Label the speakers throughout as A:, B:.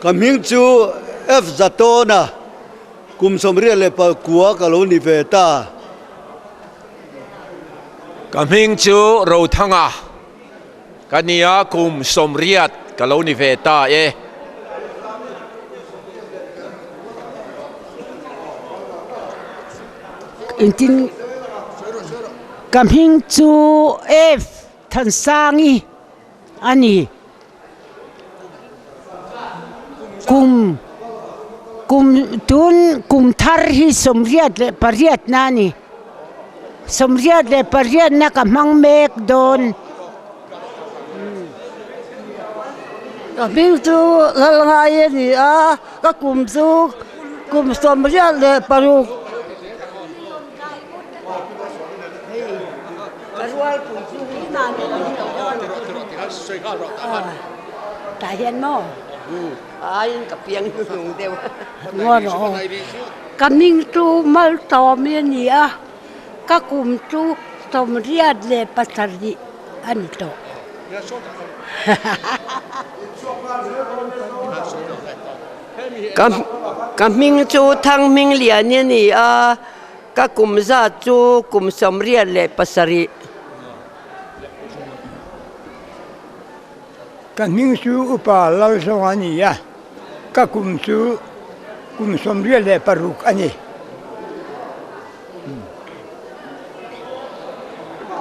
A: Ka hming chu F Zatawna, kum 84 ka lo ni ve ta.
B: Ka hming chu Rothanga ka ni a, kum 80 ka lo ni ve ta e.
C: Engtin ka hming chu F Thansangi a ni. Kum kum tun kum thar hi 88 na a ni. 88 na ka hmang mek dawn.
D: Ka hming chu Lalngai a ni a, ka kum chu kum 86.
C: Tah hian maw?
D: Ka hming chu Malsawmi a ni a, ka kum chu 87 a ni tawh.
E: Ka hming chu Thanghmingliani a ni a. Ka kum zat chu kum 87.
F: Ka hming chu Upa Lalzawng a ni a, ka kum chu kum 86 a ni.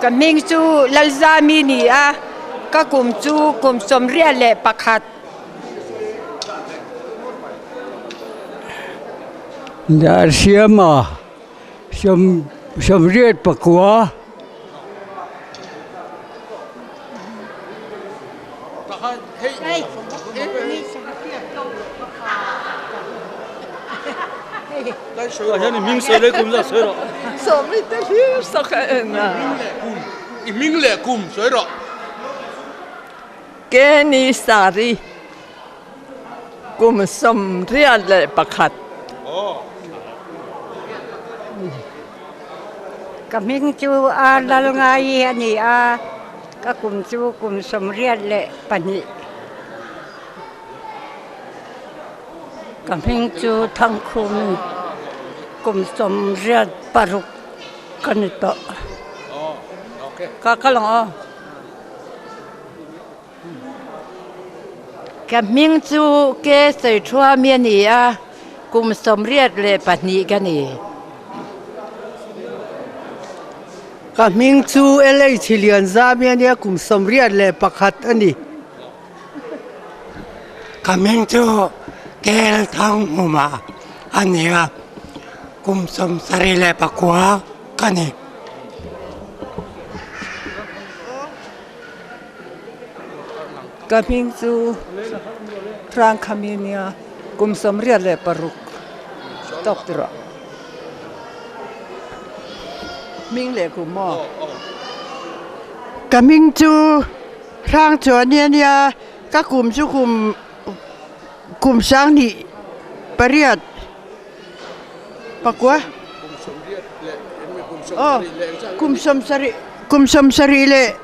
G: Ka hming chu Lalzami ni a, ka kum chu kum 81.
H: Darsiama 89.
E: Kenny Sari. Kum 81.
D: Ka hming chu a lal ngai a ni a, ka kum chu kum 82. Ka hming chu Thangkhum, kum 86 ka ni tawh. Ka kal ang aw.
G: Ka hming chu Ke Sawiṭhuami a ni a, kum 82 ka ni.
I: Ka hming chu LH Lianzami a nia, kum 81 a ni.
J: Ka hming chu Kel Thanghuma a ni a, kum 79 ka ni.
K: Ka hming chu Hrangkhami a nia, kum 86 tawk ti rawh. Hming leh kum maw?
L: Ka hming chu Hrangchuani a nia, ka kum chu kum kum 28 pakua aw kum 70 kum 78.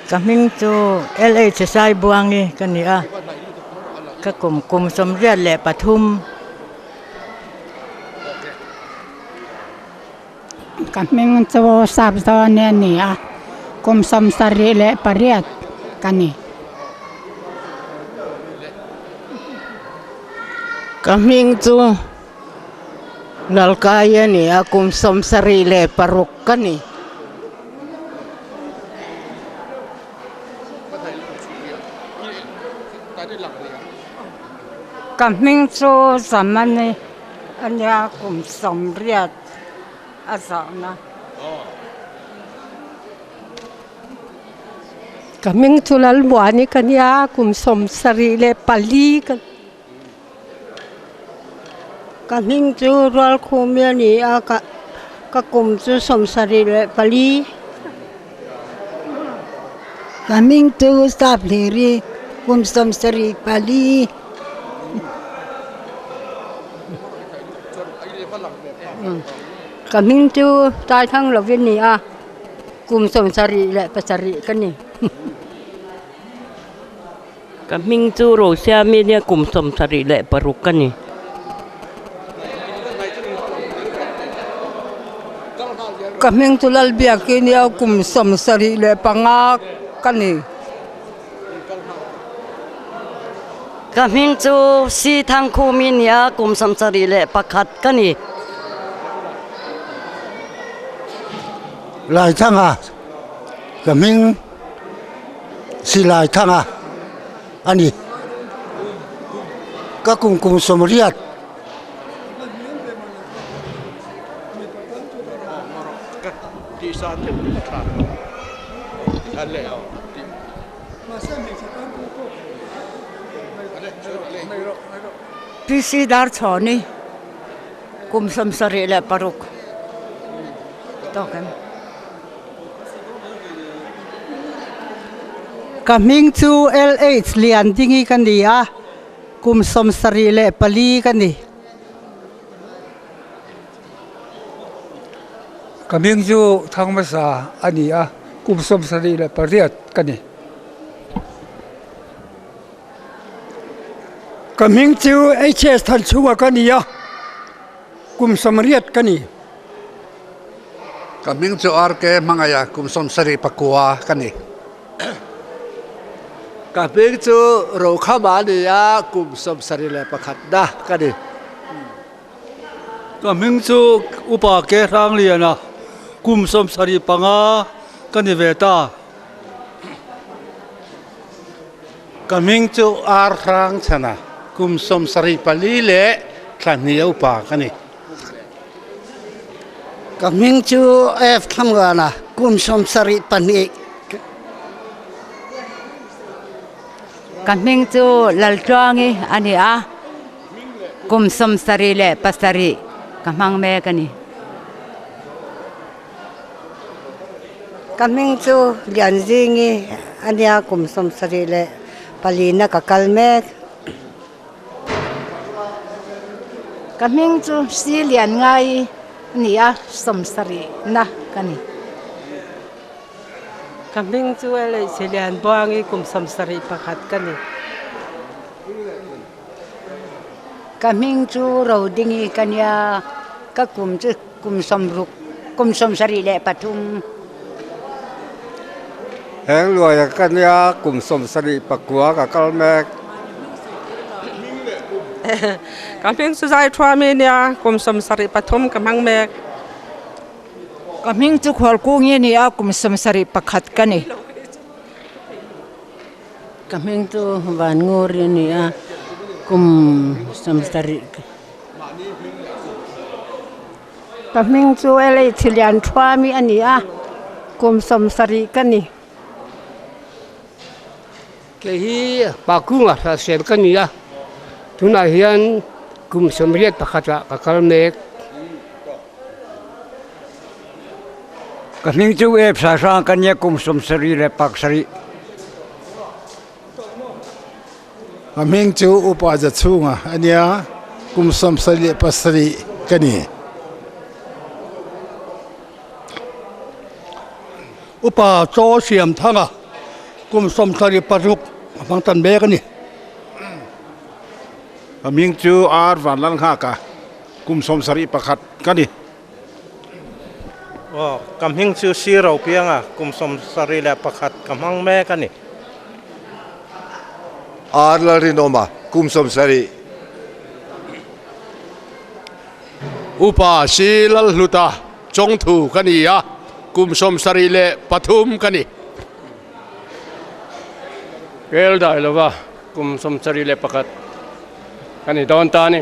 D: Ka hming chu LH Saibuangi ka ni a, ka kum kum 83.
M: Ka hming chu Sapzawni a ni a, kum 78 ka ni.
N: Ka hming chu Lalkai a ni a, kum 76 ka ni.
D: Ka hming chu Zamani a nia, kum 80 a zahna.
O: Ka hming chu Lalmuani ka nia, kum 74 ka ni.
D: Ka hming chu Rualkhumi a ni a, ka ka kum chu 74.
P: Ka hming chu Saphliri, kum 74.
O: Ka hming chu Taithang lovin ni a, kum 77 ka ni.
E: Ka hming chu Rosiami nia kum 76 ka ni.
I: Ka hming chu Lalbiaki nia kum 75 ka ni.
E: Ka hming chu Si Thangkhumi nia kum 71 ka ni.
A: Laithanga ka hming Silai Thanga a ni. Ka kum kum 80.
G: PC Darchhawni kum 76 tawk em?
I: Ka hming chu LH Liandingi ka ni a, kum 74 ka ni.
F: Ka hming chu Thangmasa a ni a, kum 78 ka ni. Ka hming chu HS Thanchhunga ka ni a, kum 80 ka ni.
H: Ka hming chu RK Hmangaia, kum 79 ka ni.
A: Ka hming chu Rokhama a ni a, kum 71 na ka ni.
Q: Ka hming chu Upa Ke Hrangliana, kum 75 ka ni ve ta.
R: Ka hming chu Ar Hrangchhana, kum 74 leh thla hnih a upa ka ni.
S: Ka hming chu F Thlamgana, kum 72.
G: Ka hming chu Laltluangi a ni a, kum 77 ka hmang mek a ni.
P: Ka hming chu Lianzingi a nia, kum 74 na ka kal mek.
M: Ka hming chu Si Lian Ngai a ni a, 70 na ka ni.
I: Ka hming chu LH Lian Buangi kum 71 ka ni.
C: Ka hming chu Rodingi ka nia, ka kum chu kum 60, kum 73.
T: Heng luaia ka nia, kum 79 ka kal mek.
K: Ka hming chu Zai Thuami nia, kum 73 ka hmang mek.
G: Ka hming chu Khualkungi ni a, kum 71 ka ni.
D: Ka hming chu Van Nguri ni a, kum 70.
O: Ka hming chu LH Lian Thuami a ni a, kum 70 ka ni.
U: Kei hi Pakunga Hrarsel ka ni a, tunah hian kum 81 ah ka kal mek.
A: Ka hming chu Ep Sahrang ka nia, kum 77.
R: Ka hming chu Upa Zachhunga a nia, kum 77 ka ni.
Q: Upa Chaw Siam Thanga, kum 76 a hmang tan mek a ni.
R: Ka hming chu Ar Vanlalnghaka, kum 71 ka ni.
V: Aw, ka hming chu Si Ropianga, kum 71 ka hmang mek a ni.
W: Ar Lalrinawma, kum 70.
X: Upa Si Lalhluta, Chawngthu ka ni a, kum 73 ka ni.
Y: Kel dai lova kum 71 ka ni dawn ta a ni.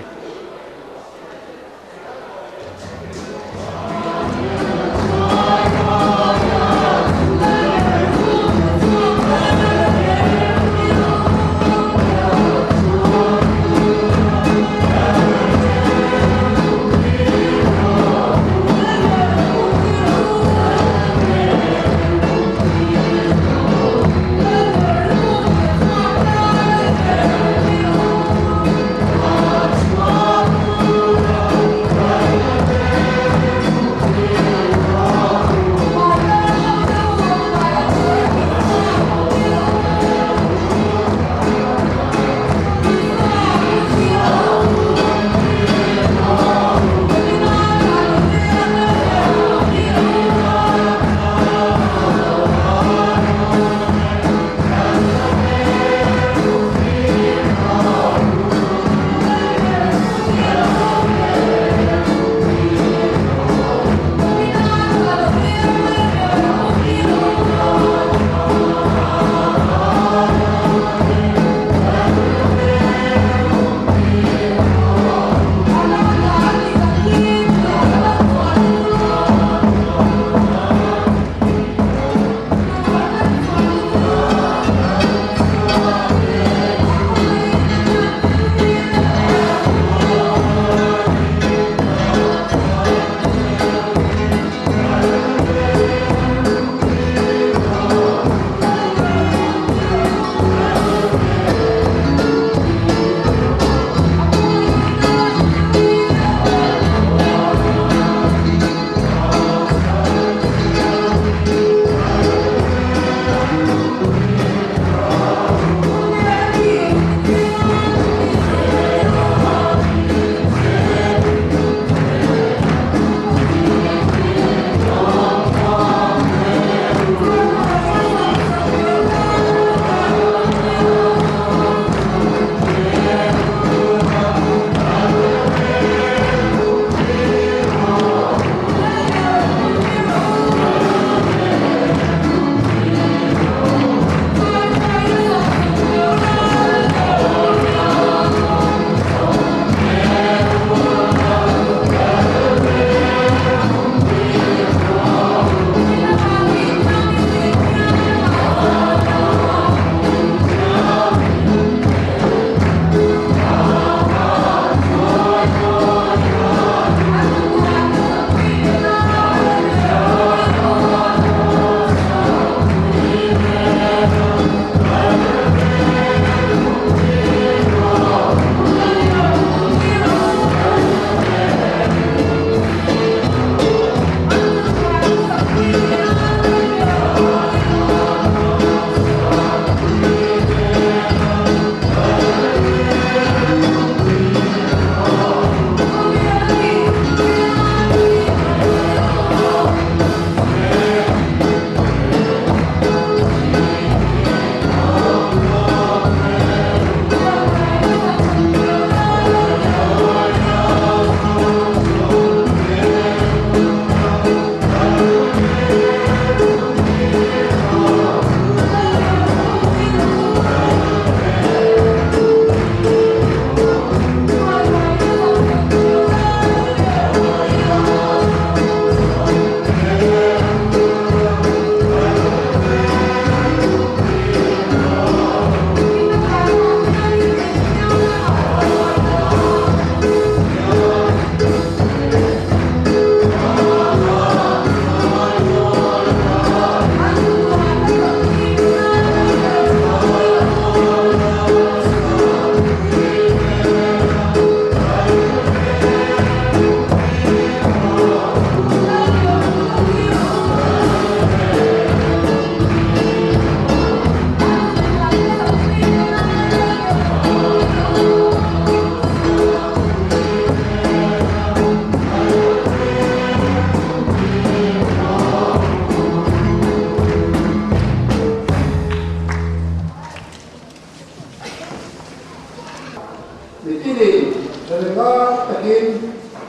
B: Mitinin ringa takin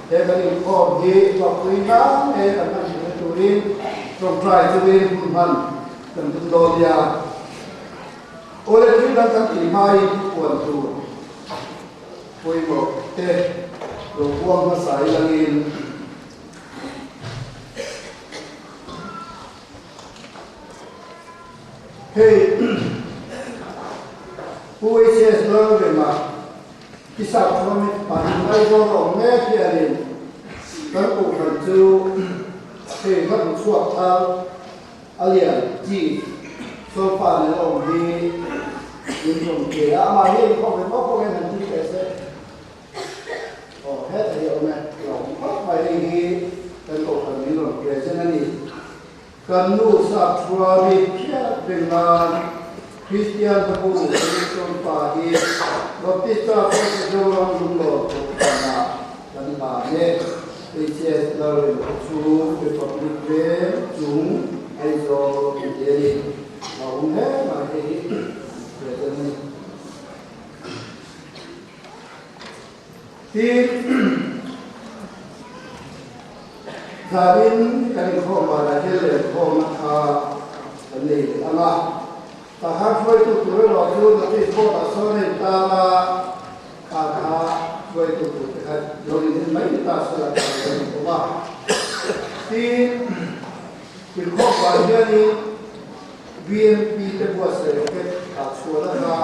B: he kan inkhawm hi hlawkpui hram e kan hman theihna turin tawngtai chungin hun hman kan tum dawn nia. Awle thil dang kan tih hmain thupuan tur pawimawh te lo buang hmasa ilangin Hei Pu HS Lalrema i sak chuan pahnih Aizawl a awm mek hianin kan kohhran chu hei hla bu chhuak thar a lian chi sofa nen a awm hi min rawn pe a, amah hi inkhawm ve pawh pawhin han ti teh se. Aw hetah hi a awm e, lo awm khawp mai hei hi kan kohhran min rawn present a ni. Kan nu sap thuami hriat reng nan Kristian hnabu Wilson pa hi Baptista Church Zoram Lunglawr Kohhranah kan hlan e. HS Lalrem Khawchhung Republic Veng chung Aizawl an ti a ni. A awm hle mai hei hi present a ni. Tin, Zanin kan inkhawm banah hian lenkhawmna kha kan nei leh ang a, Tahan hruaitu tur erawh chu notice board ah sawn a intan a, kha kha hruaitu tur te kha lo inhen mai ni ta se la kan lo inkhawm a. Tin, inkhawm ban hianin BNP te buatsaih rocket ah chhuahna kha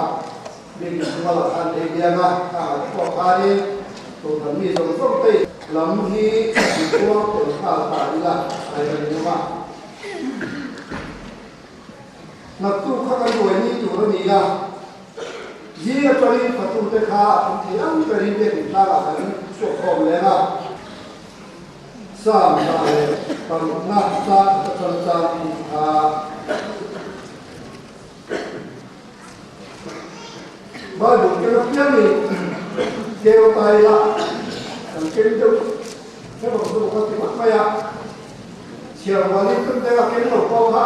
B: Biakin Tuala khan ei biang a, a han chhuak khanin Kohhran mi zawng zawng te lam hi an kuang tel nghal ta ila a rem ngam a. Naktuk kha kan buai ni tur a ni a, zing atangin fatute kha a thum thei ang berin biakin tlangah kan chhuak khawm leng a. Sam dah leh parukna chang atang chang kha. Bible ken apiangin keu ta ila kan ken deuh hrep ang chu ka ti ngawt mai a, chhiar rualin tum deuh a ken lo pawh kha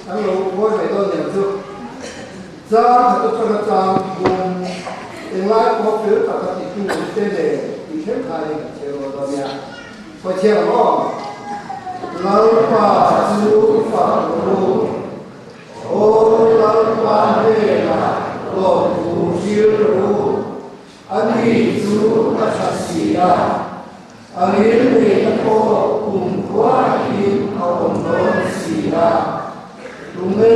B: kan lo ngawi mai dawn niang chu. Chang khat atanga chang thum englai pawh fel taka ti tu te nen tih thleng khanin kan chhiar rual dawn nia. Pathian maw? Lalpa chu fak ru. Aw Lalpa hnenah lawmthu hrilh ru, ani chu a tha si a, a ngilneihna pawh kumkhuain a awm dawn si a. Tunge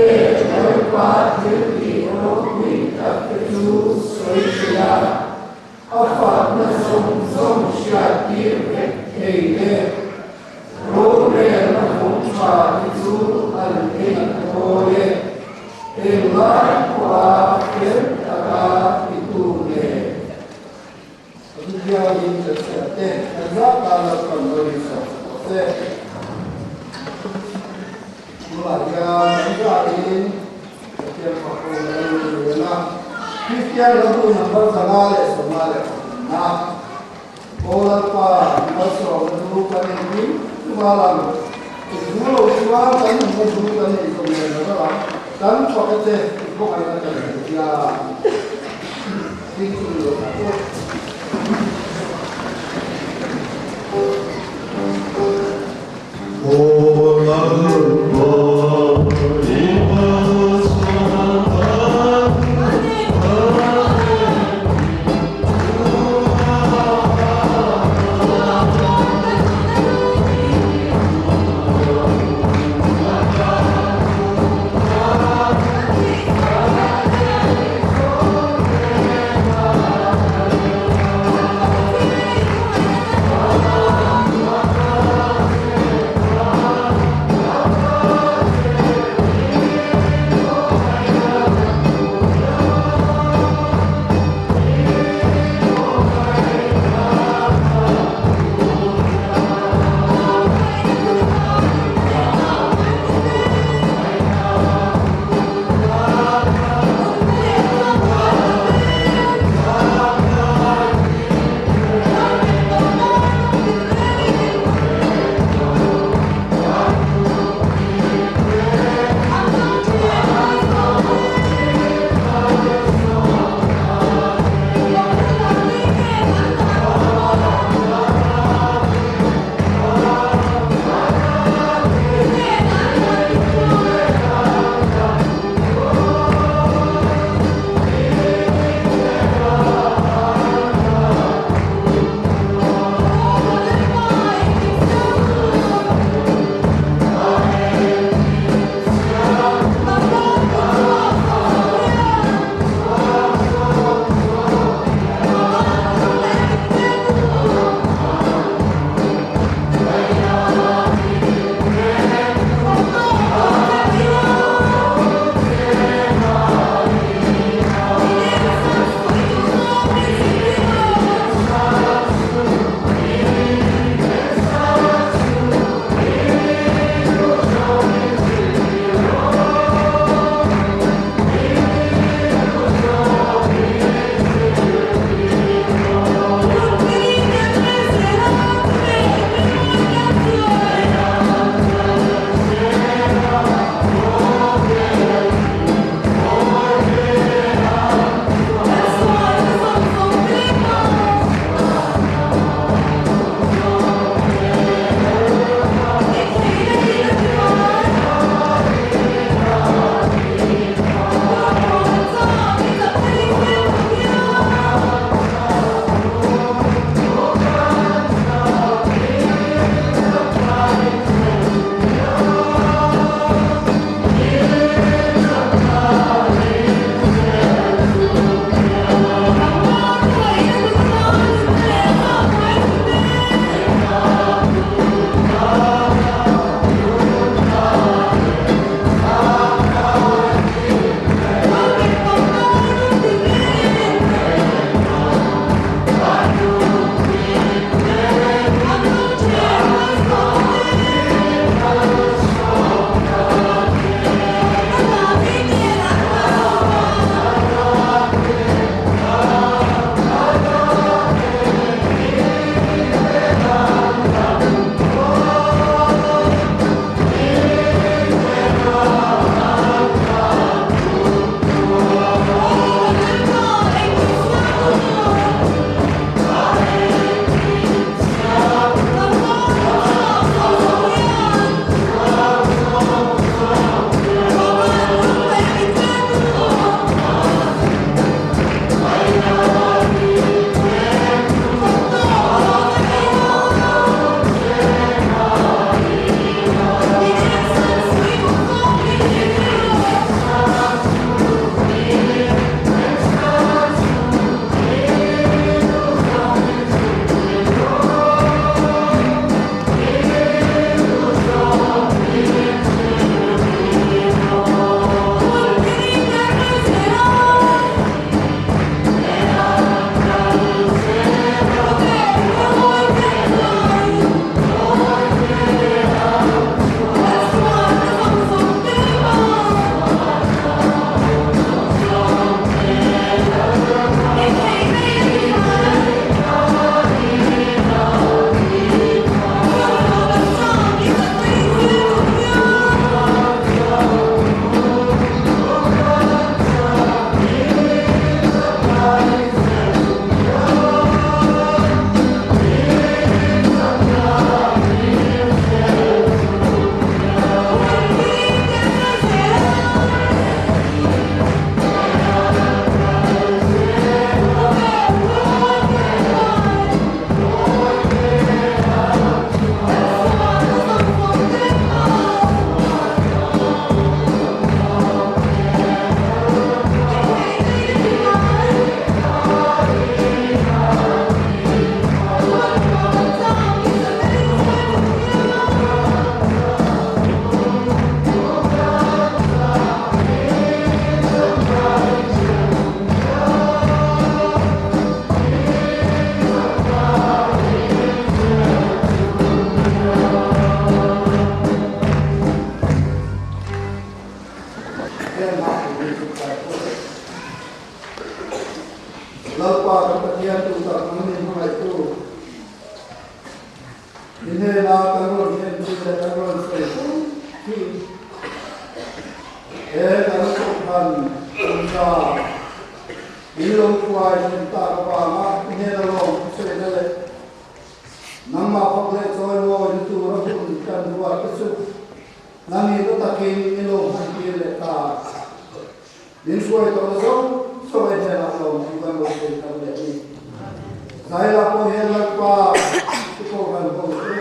B: Lalpa thiltih ropui takte chu sawi thei a, A fatna zawng zawng hriattir vek thei le. Rorelna hawng tha hi chu an en a thawi e. Englai pawha fel taka titu nen a thu hianin ka chhiah te kan zat a Lalpan lo insawi tawh se. Tunah hian kan zatin Pathian fak ho na lo ni reng a, Kristian ram hun number 553 na Aw Lalpa malsawmna chu kan engkim chunga lang i thu lo chuan kan nunna chu kan nei zawm leh lo ang, kan fak a che i khawngaihna kan hmu hian ding chung lo ta chu.
E: Aw Lalpa i malsawmna
B: Pathian tu tak nang min hmangaihtu i hnena kan rawn thlen chu leh kan rawn sawi fo thin. He kan kohhran pawisa min lo hruai thlen tak avanga i hnena lawm thusawina leh nangmah fak leh chawi mawi tura hun kan ruat te chu nang i takin i lo hmantir leh ta. Min hruai tawh na zawng zawng e hnenah lawm chu kan lo sawi tam leh a ni. Zaila pawh hian Lalpa i kohhran ho te,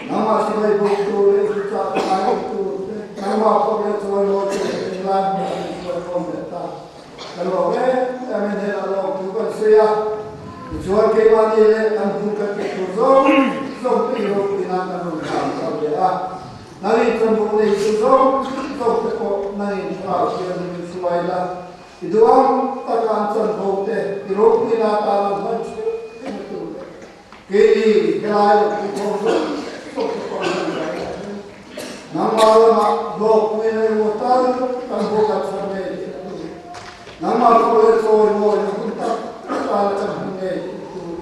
B: nangmah sipai bawk tur leh i chah ngai awm tur te, nangmah fak leh chawi mawi tur leh englai hmunah min hruai khawm leh ta. Ka lawm em em e hnenah lawm thu kan sawi a, tichuan keimahni leh kan hun kan tih tur zawng zawng te i ropui nan kan rawn hlan chau leh a. Nangin chanvo nei chu zawng zawng te pawh nangin thlarau thianghlim in hruai la, i duang taka an chanvo te i ropuina atan an hman theuh theuh na tur leh keini helai lo pui khawm zawng zawng te pawh an hman zai leh theuh. Nangmah lamah hlawkpuina emaw tal kan haw kan chhan ngei tih na tur, nangmah pawh leh chawi mawina hun tak atana kan hman ngei tih na tur,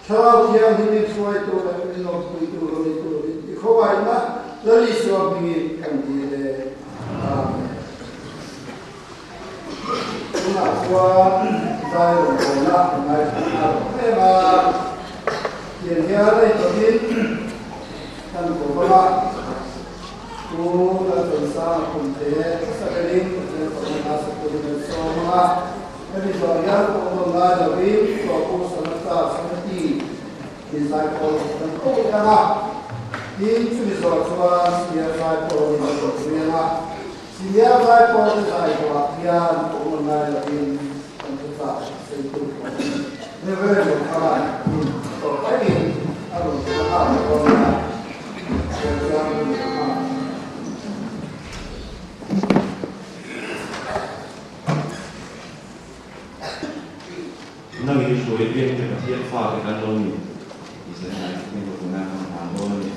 B: Thlarau Thianghlim in hruaitu leh min lawmpuitu lo ni turin i khawngaihna Lal Isua hmingin kan dil e. Amen. Tunah chuan zai rawngbawlna kan ngaithla nghal tawh em a, tiang hian a intawhin kan ko vang a, Pu Laltawnsanga Khumte hmasa berin Pathian fakna hla sa turin kan sawm ang a. Hemi zawh hian pawh rawn ngai lovin Tlawhpu Sanata Samiti inzaipawl kan ko leh ang a, tin chumi zawh chuan Senior Zaipawl in a rawn pui ang a, Senior Zaipawl te zai zawhah hian pawh rawn ngai lovin kan thuchah seitu pawh Reverend Rukhara in tawh thlengin a rawn hrilh a nghal dawn a, Remchuan hun a hmang ang.
F: Nang in hruai piang te Pathian fate kan lo ni tih sawi ngai min lo tuna kan hman dawn a ni.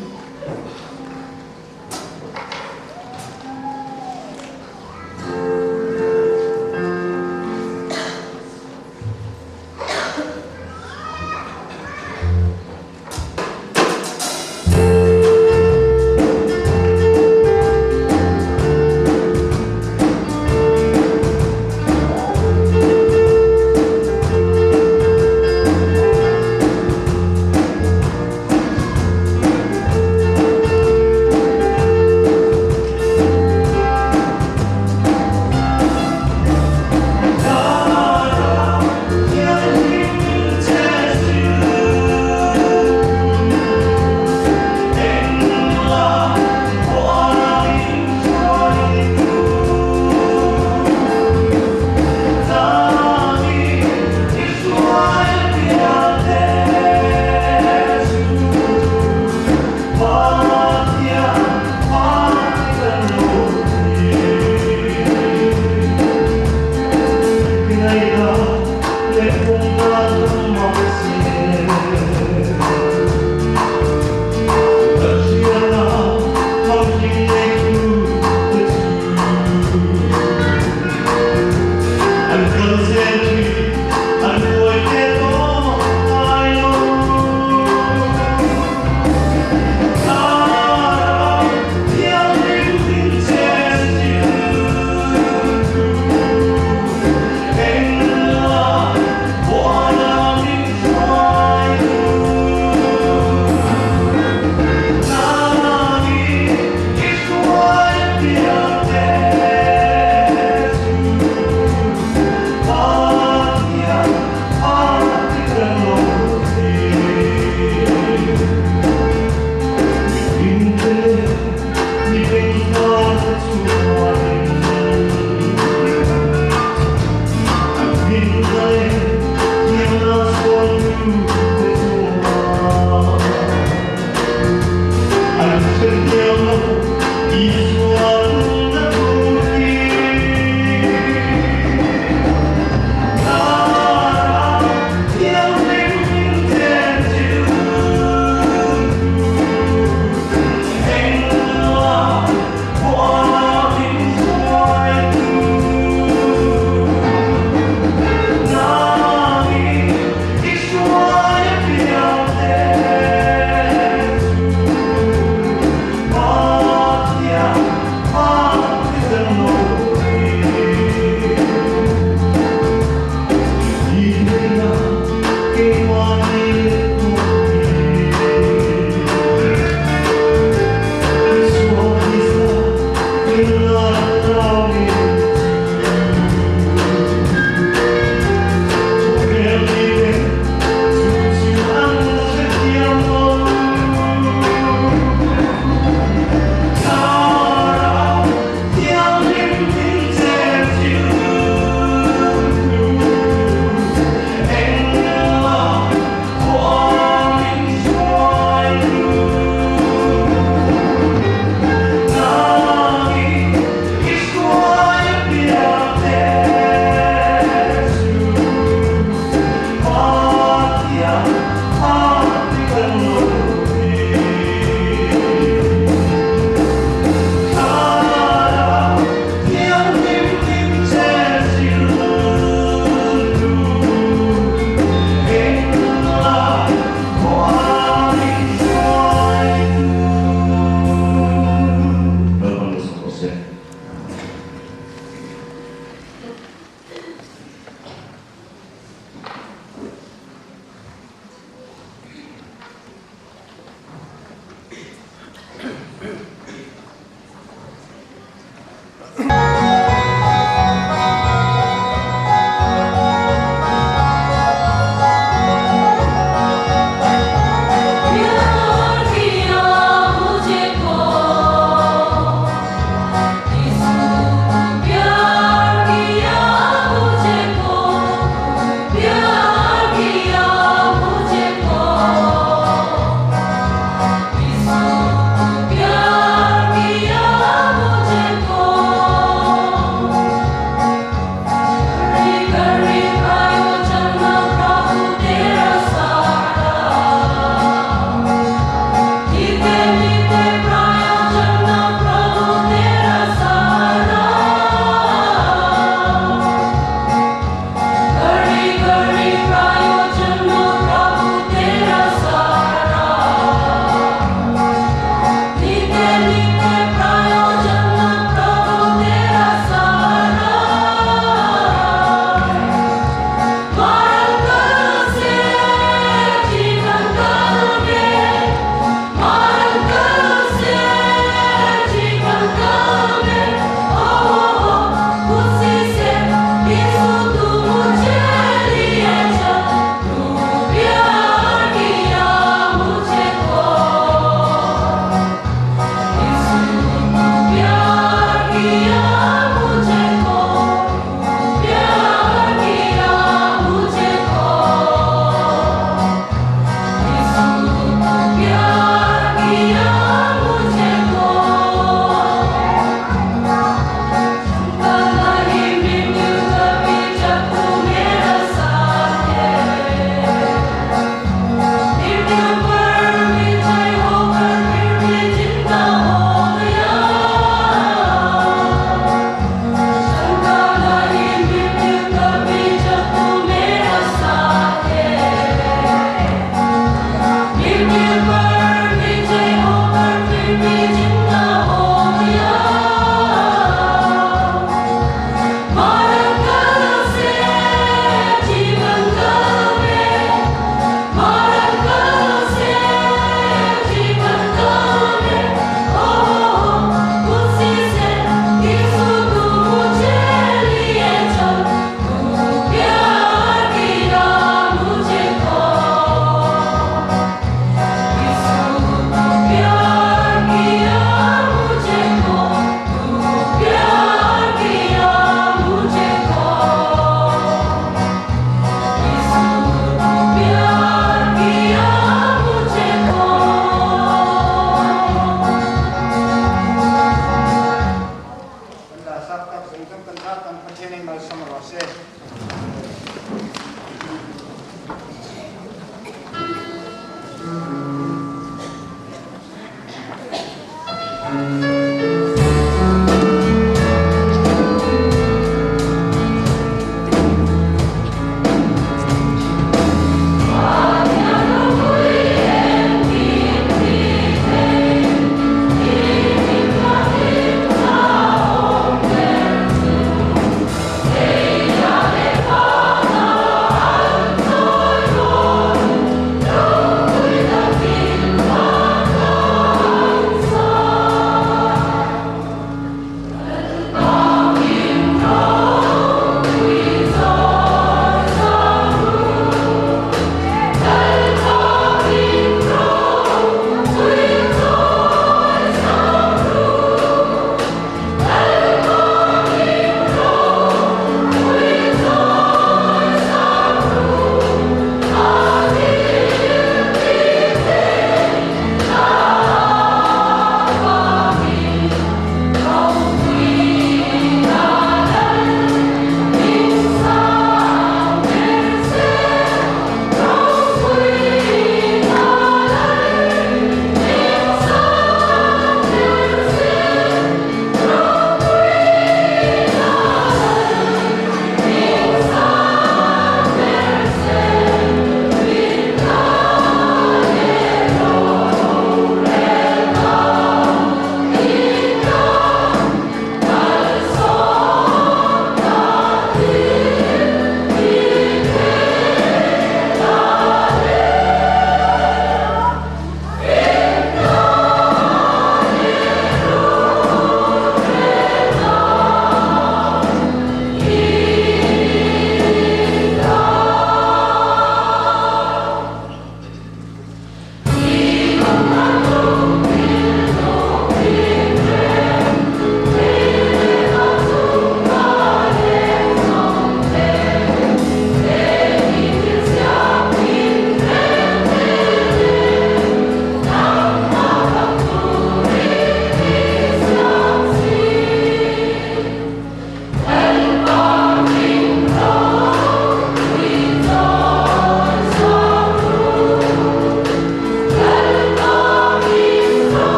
B: rawh se.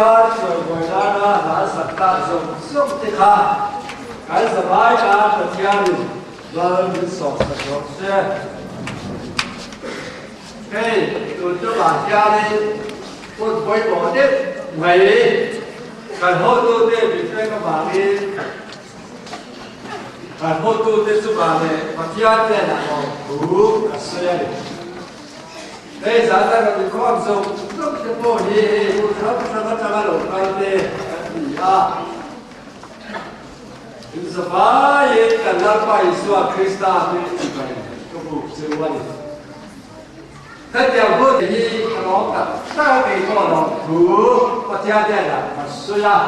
A: Pathian chawimawi nana hla sak tak zawng zawng te kha kan zavai tan Pathianin lal min sawm sak rawh se. Hei tun tumah hianin hun pawimawh deuh mai kan hotute min pek avangin Kan hotute chungah leh Pathian hnenah lawm thu ka sawi a ni. Hei zan a rawn inkhawm zawng zawng te pawh hi hei hun hrang hrang atanga lo kal te kan ni a. Inzavaiin kan Lalpa Isua Krista hming chibai ka buk che u a ni. Hetiang hun hi ka lawm tak tak a kei pawh lawm thu Pathian hnenah ka sawi a.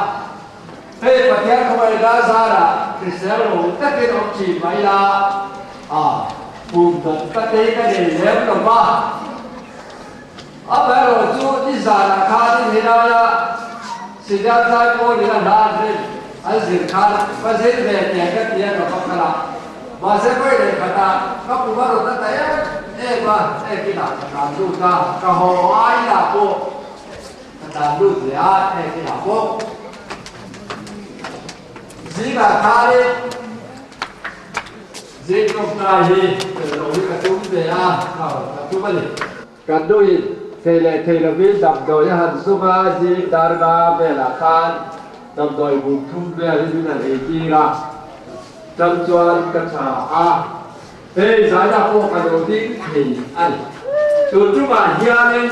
A: Hei Pathian khawngaihna zarah hrisel lo takin awm thin mai la, a kum dang ka tei ka nei lem lo va. Amaherawh chu nizanah khan in helaia Sidan zai pawlin a hla an rin an zir khan ka zir ve teh ka ti a ka va kal a. Mahse vawi leh khatah ka kum a rawn a ta em em a, hei kinah ka tlan lut a, ka haw ailah pawh Ka tlan lut leh a, hei khi lah bawk. Zingah khanin zing tawngtai hi tel loh hi ka tum ve a, ka hawn ka tum a ni. Kan nuin thei leh thei lovin damdawi a han zum a, zing darga velah khan damdawi bum thum vel hi min han ei tir a, chang chuan ka tha a. Hei zaina pawh ka lo ding thei a ni. Tun tumah hianin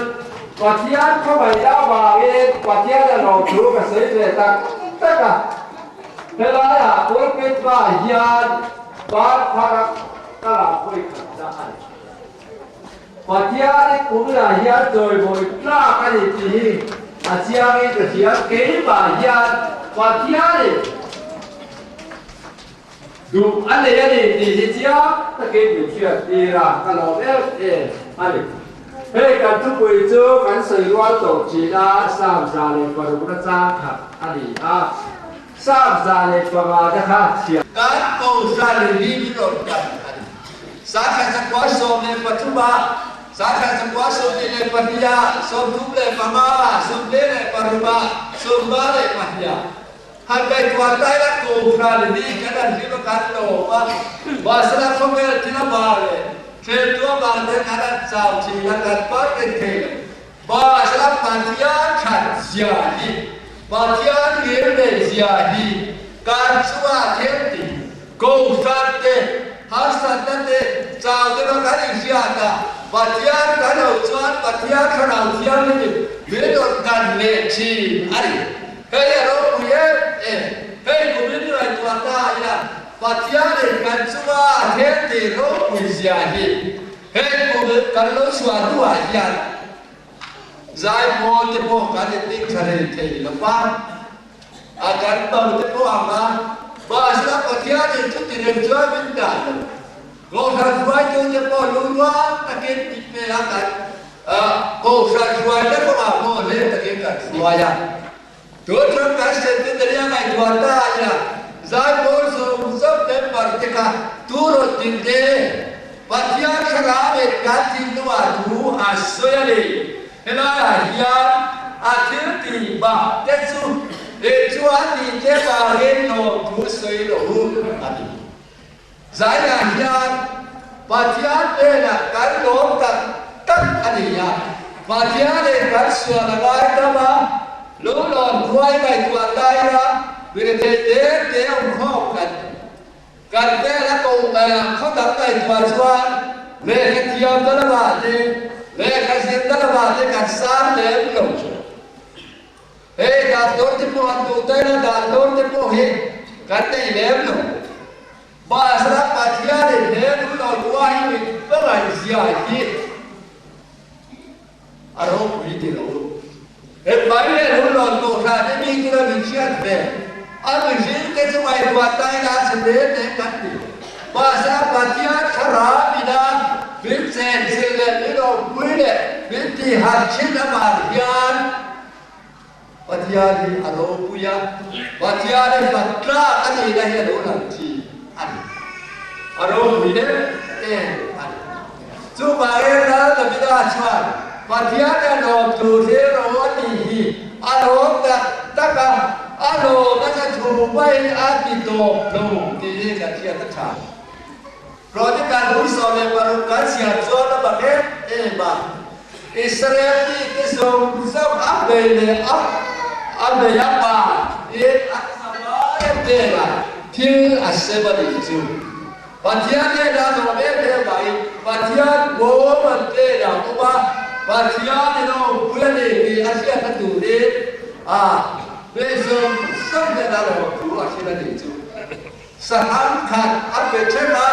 A: Pathian khawngaihna avangin Pathian a lawm thu ka sawi ve tak tak a. Helaiah pulpit hmaah hian ban phara ka lam hawi khatna a ni. Pathianin kumlah hian chawimawi tlak a ni tih hi a chiangin ka hria. Keimah hian Pathianin Duh a nei a ni tih hi chiang takin min hriat tir a, ka lawm em em a ni. Hei kan thupui chu kan sawi rual tawh thin a, Psalm 106 na chang khat a ni a, Psalm 105 te kha chhiar.
H: Kan kohhran hi min rawn kan a ni. Sangkhat zakua 13 ah, sangkhat zakua 22 ah, 35 ah, 46 ah, 52 ah. Han ngaihtuah ta ila Kohhran hi kan han hlim a kan lawm a, mahsela khawvel thil a ba leh thleltu a ba te kan han chau thin a, kan par reng thei lo. Mahsela Pathian that zia hi, Pathian ngil nei zia hi kan chungah thil ti Kohhran te, harsatna te, chau te pawh kan inhriat a, Pathian kan ho chuan Pathian Thlarau Thianghlimin min rawn kan leh thin a ni. Hei a ropui em em, hei kumin ngaihtuah ta ila Pathianin kan chunga a thel tih ropui zia hi hei kum kan lo chhuah hnuah hian zaipawl te pawh kan inning tha rei thei lo va, a kan bo te pawh ang a, mahse Pathianin chuti reng chuan min dah lo. Kohhran hruaitute pawh lungrual takin tih ve a kan Kohhran hruaina kawngah pawh hlim takin kan hruai a. Tun ram kan centenary a ngaihtuah ta ila zaipawl zawng zawng member te kha tu rawn din te Pathian thlarau in kan thinlungah thu a sawi a ni. Helaiah hian a thil tih bak te chu eng chuan tih te vangin lawmthu sawi lo a ni. Zaiah hian Pathian hnenah kan lawm tak tak a ni a, Pathianin kan sual a ngai tam a, lunglawn khuai ngaihtuah laia mirethei te te awm khawm kan kan vel a ko khaw dang ngaihtuah chuan lehkha thiamna lamah te, lehkha zirna lamah te kan sang lem lo. Hei doctor te pawh an duh daih a, doctor te pawh hi kan nei lem lo. Mahse Pathianin he lu lo lua hi min hmangaih zia hi a ropui ti lo. He mai leh lu lo kohhran hi mi tura min hriat ve a mihring te chu ngaihtuah tai la che te te kan ti. Mahse Pathian thlarau ina min chenchilh leh min awmpui leh min tihharh thin avang hian Pathian hi a ropui a, Pathian hi fak tlak a nihna hi a lo lang thin a ni. A ropui em em a ni. Chuvangin Ral Davida chuan Pathian a lawm tur hi ro a tih hi. A lawm tak tak a, a lawm a cha thu maiin a ti tawp lo tih hi kan hriat a tha. Chronicle hu 16 kan chhiar chuan a bak em em a, Israel mite zawng zawng a bei leh a a bei a pa in a tha em em a, thil a sem a nih chu. Pathian hnenah lawm em em vahin Pathian bawm an hnenah awm a, Pathian in a awmpui a ni tih a hriat a turin a be zawng zawng hnenah lawm thu a hrilh a nih chu. Sahang khat a pe ṭheuh a,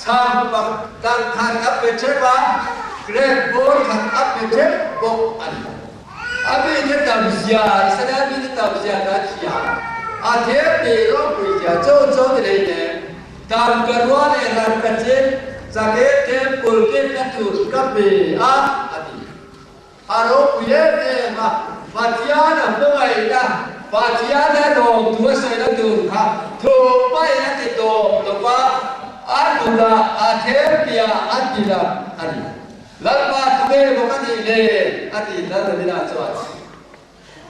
H: chhang pakhat khat a pe ṭheuh a, grape bawr khat a pe ṭheuh bawk a ni. A mite tamzia, Israel mite tamzia kan hria. A thil tih ropuizia chu chu ni lei nen, tangka rua leh rangka chin chake temple dinna tur ka pe a, a ti. A ropui em em a, Pathian a hmangaihna, Pathian a lawmtu a sawina tur kha thu hmain a ti tawp lo va, a nunah a thempiah a ti lang a ni. Lalpa tunge maw ka nih le? a ti Lal Davida chuan.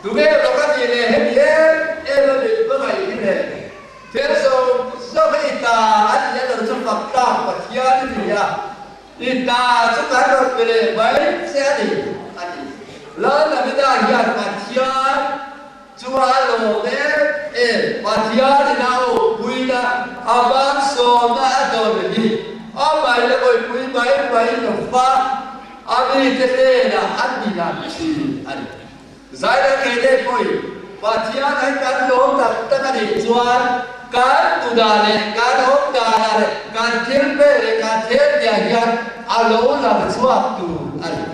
H: Tunge maw ka nih le? Hemi em em a min hmangaih hi le. Thil zawng zawng hi i ta a nih a lo chu fak tlak Pathian i ni a, i ta chu kan rawn pe leh mai che a ni, a ti. Lal Davida hian Pathian chu a lawm em em, Pathian in a awmpuina a malsawmna a dawn hi amah in a awipui mai mai lo va, a mite hnenah a ti lang thin a ni. Zaina Keile pawhin Pathian hi kan lawm tak tak a nih chuan kan tunah leh kan awm danah leh kan thil pek leh kan thiltiah hian a lo lang chhuak tur a ni.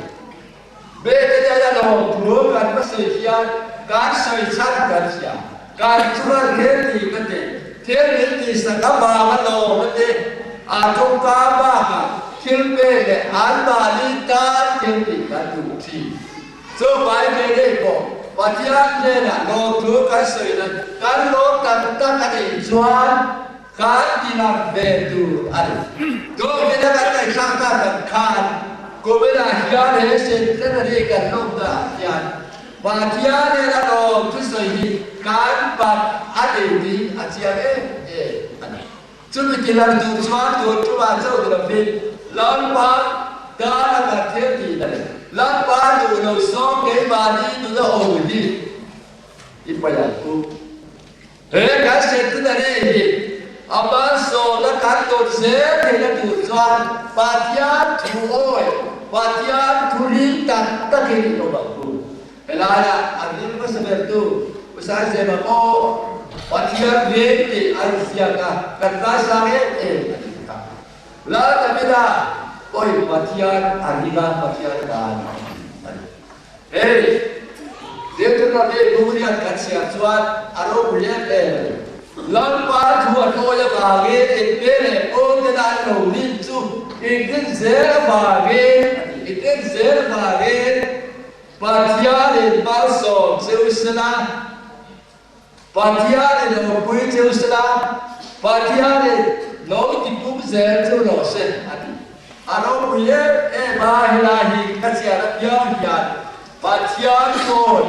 H: Bete hian a lawm thu kan va sawi hian kan sawi chhan kan hria. Kan chuan thil tih ka ti, thil min tihsak avang a lawm a ti. A tawngka bakah thil pek leh anmahni tan thil tih kan duh thin. Chu vai ve ngei pawh Pathian hnenah lawmthu kan sawi nan kan lawm tak tak a nih chuan kan tilang ve tur a ni. Dawhmena kan ngaihthlak ta kan khan kuminah hian he centenary kan lawmna ah hian Pathian hnena lawmthu sawi hi kan bat a ni tih a chiang em em a ni. Chumi tilang tur chuan tun tumah chauh ni lovin Lalpa tana kan thil tih na leh Lalpa duh lo sawm keimahni nuna awm hi i paih ang u. He kan hriatna rei hi a malsawmna kan tawn zel theihna tur chuan Pathian thu awi, Pathian thu ring tak takin i awm ang u. Helaiah an ring hmasa bertu Pu Saizema pawh Pathian veng tih a inziak a, kan ngaisang em em a nih kha. Lal Davida pawhin Pathian a ring a, Pathian tan a ni. Hei, Deuteronomy Lungriat kan chhiar chuan a ropui em em a ni. Lalpa thu a tawi avangin engte leh pawngtena an lo rin chu inrin zel avangin a ni. Inrin zel avangin Pathianin malsawm cheu sela, Pathianin awmpui cheu sela, Pathianin lo tipum zel cheu rawh se, a ti. A ropui em em a, helai hi ka chhiar apiang hian Pathian kawi,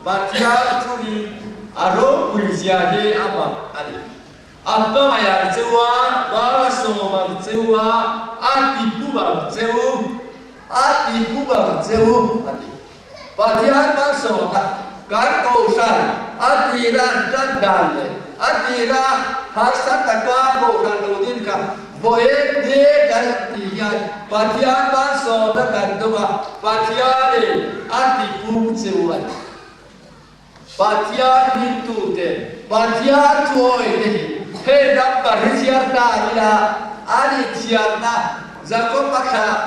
H: Pathian thurin a ropui zia hi a mak a ni. A hmangaih ang cheu a, mal a sawm ang cheu a, a tipum ang cheu. A ti pum ang che u, a ti. Pathian malsawmna kan kohhran a tira tan dan leh a tira harsa taka kohhran lo din kha vawiin ni kan han tih hian Pathian malsawmna kan dawng a, Pathianin a ti pum che u a ti. Pathian ringtute, Pathian thuawite hi hei number hi chhiar ta ila a nih chhiarna Jakob-a thlah,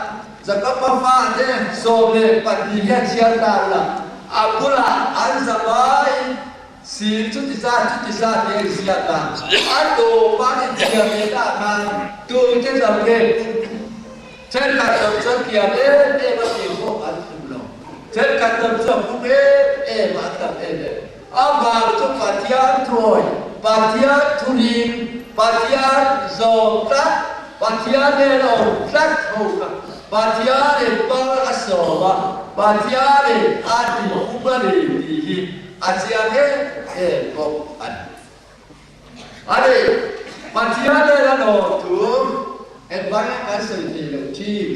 H: Jakob-a fate 12 hian chhiar ta ula, a bulah an zavaiin sil chuti zat chuti zat hi a inziak a, a tawpa an inchhiar leh ta khan tute zo nge Thenkhat lam chuan kiam em em a tih pawh an hmu lo. Thenkhat lam chu a pum em em a, a tam em em. A vang chu Pathian thuawi, Pathian thuring, Pathian zawm tlat, Pathian nen a awm tlat ho kha Pathianin pal a sawm a, Pathianin a ti pum a ni tih hi. a chiang em em bawk a ni. A ni, Pathian nen a lawm thu engvangin kan sawi thei lo thin?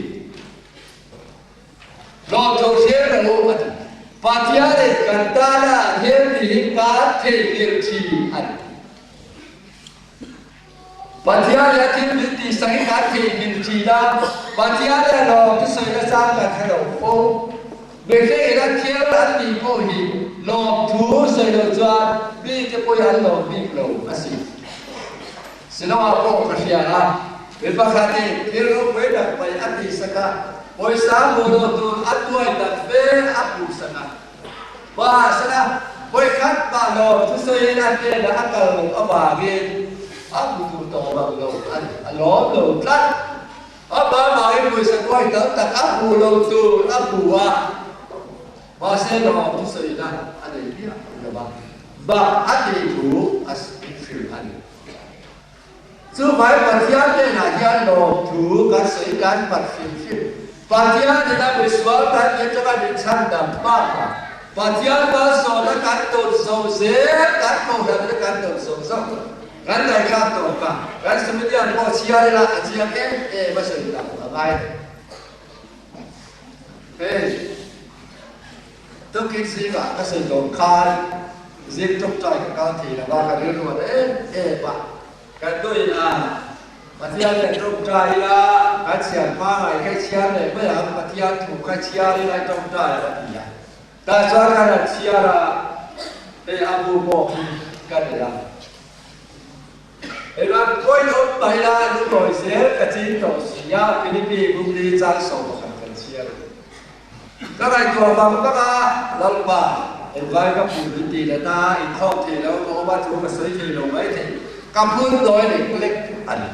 H: Lawmthu hriat lo a ti. Pathianin kan tana thil ti hi kan theihnghilh thin a ni. Pathian leh a thil min tihsak hi kan theihnghilh thin a, Pathian leh lawmthu sawi nasa kan hre lo fo. Mihringin a thil an tih pawh hi lawmthu sawi lo chuan mite pawhin an lawm bik lo a si. Siloah pawh ka hria a, mi pakhatin thil ropui tak mai a tihsak a, pawisa hmuh loh tur a tuai tak ve a hmuhsak a. Mahsela, vawikhat mah lawm thusawiin a hnenah a kal loh avangin a hmu duh tawh bang lo a ni, a lawm lo tlat. Amah vangin pawisa tuai tam tak a hmuh loh tur a hmu a, mahse lawm thusawiina a nei miah lo va, bak a tih thu a hrilh a ni. Chuvai Pathian hnenah hian lawmthu kan sawi kan pat hrim hrim. Pathian in a misual kan nih atanga min chhandam bakah Pathian malsawmna kan tawn zo zel, kan kohhran te kan tawn zo zo. Kan ngaihthlak tawp a, kan Sumedian pawh chhiar ila a chiang em em a sawi tak a ngai. Hei. Tukin zingah ka sawi tawh khan zing tawngtai ka kal thei lo a, ka rilru a na em em a. Kan duhin a, Pathian leh tawngtai ila, kan chhiar hma ngai kha i chhiar leh mai ang, Pathian thu kha i chhiar ila i tawngtai a va ti a. Tah chuan kan han chhiar a, hei a bu pawh hi ka nei a. Hei ram khawi awm mai la lungawi zel ka chin tawh si a, Philippi Bumli chang 11 kan chhiar a ni. Ka ngaihtuah vang vang a, Lalpa, engvai ka phun min tih let a, inkhawm thei lo ka awm a, chu ka sawi thei lo mai thei, ka phun dawi lek lek a ni.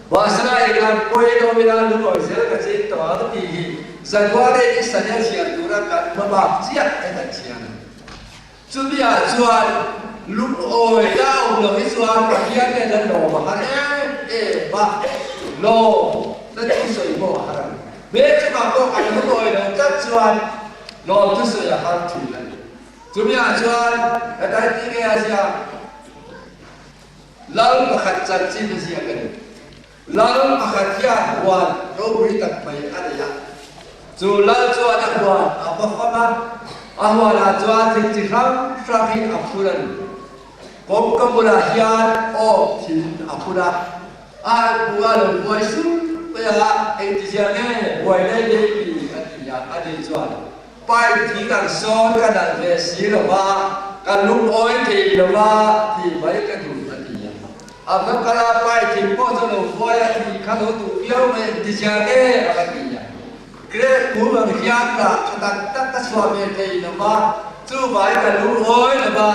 H: Mahsela englan pawiin awm ila lungawi zel ka ching tawh ang tih hi January ni sania chhiar tura kan hmabak chiah e kan chhiar a ni. Chumi ah chuan lungawi la awm lo hi chuan Pathian nen an lawm a har em em a, lawm na thusawi pawh a har a ni. Hmel chungah pawh kan lungawi lo tlat chuan lawm thusawi a har thin a ni. Chumi ah chuan ka dai ti nge a ziak? Lal pakhat chanchin a ziak a ni. Lal pakhat hian huan ropui tak mai a nei a. Chu lal chuan a huan a va fang a, a huanah chuan thil chi hrang hrang hi a phur a ni. Kawngka bulah hian awk thin a phur a, a han hmu a lo buai sur mai a, engtizia nge buai lei lei ti a ti a, ani chuan pipe thing ang sawn ka nalh ve si lo va, ka lungawi thei lo va tih mai ka duh a ti a. A va kal a, pai thing pawh chu lo buai a, thing kha lo duh viau mai ang ti chiang e a va ti a. Grape kung ang hian rah tha tak tak ka chhuah ve thei lo va, chu vai ka lungawi lo va,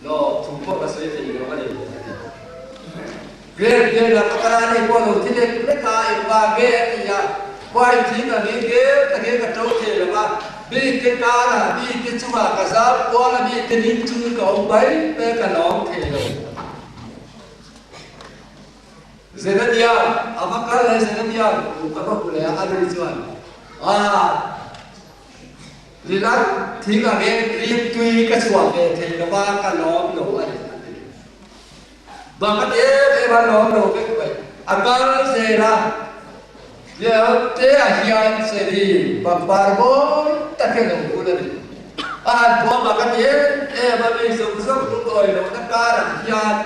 H: lo thu pawh ka sawi thei lo a ni a ti. Grape vel a ka kal a, ni pawh lo thi lek lek a, engvang nge a ti a, pai thing ang hi gel takin ka to thei lo va, mi te karah, mi te chungah ka zam kual a, mi te ning chungin ka awm mai mai a, ka lawm thei lo. Zenania, a va kal leh Zenania kum ka va hmu leh a, a ni chuan, Ah, lilac thing angin rimtui ka chhuah ve thei lo va, ka lawm lo a ni, a ti. Bang a em em a lawm lo vek mai. A kal zel a, Liam te ah hian Seri pangpar mawi tak hi a lo vul a ni. A han phuah bak a ti em em a, mi zawng zawng lungawi lohna karah hian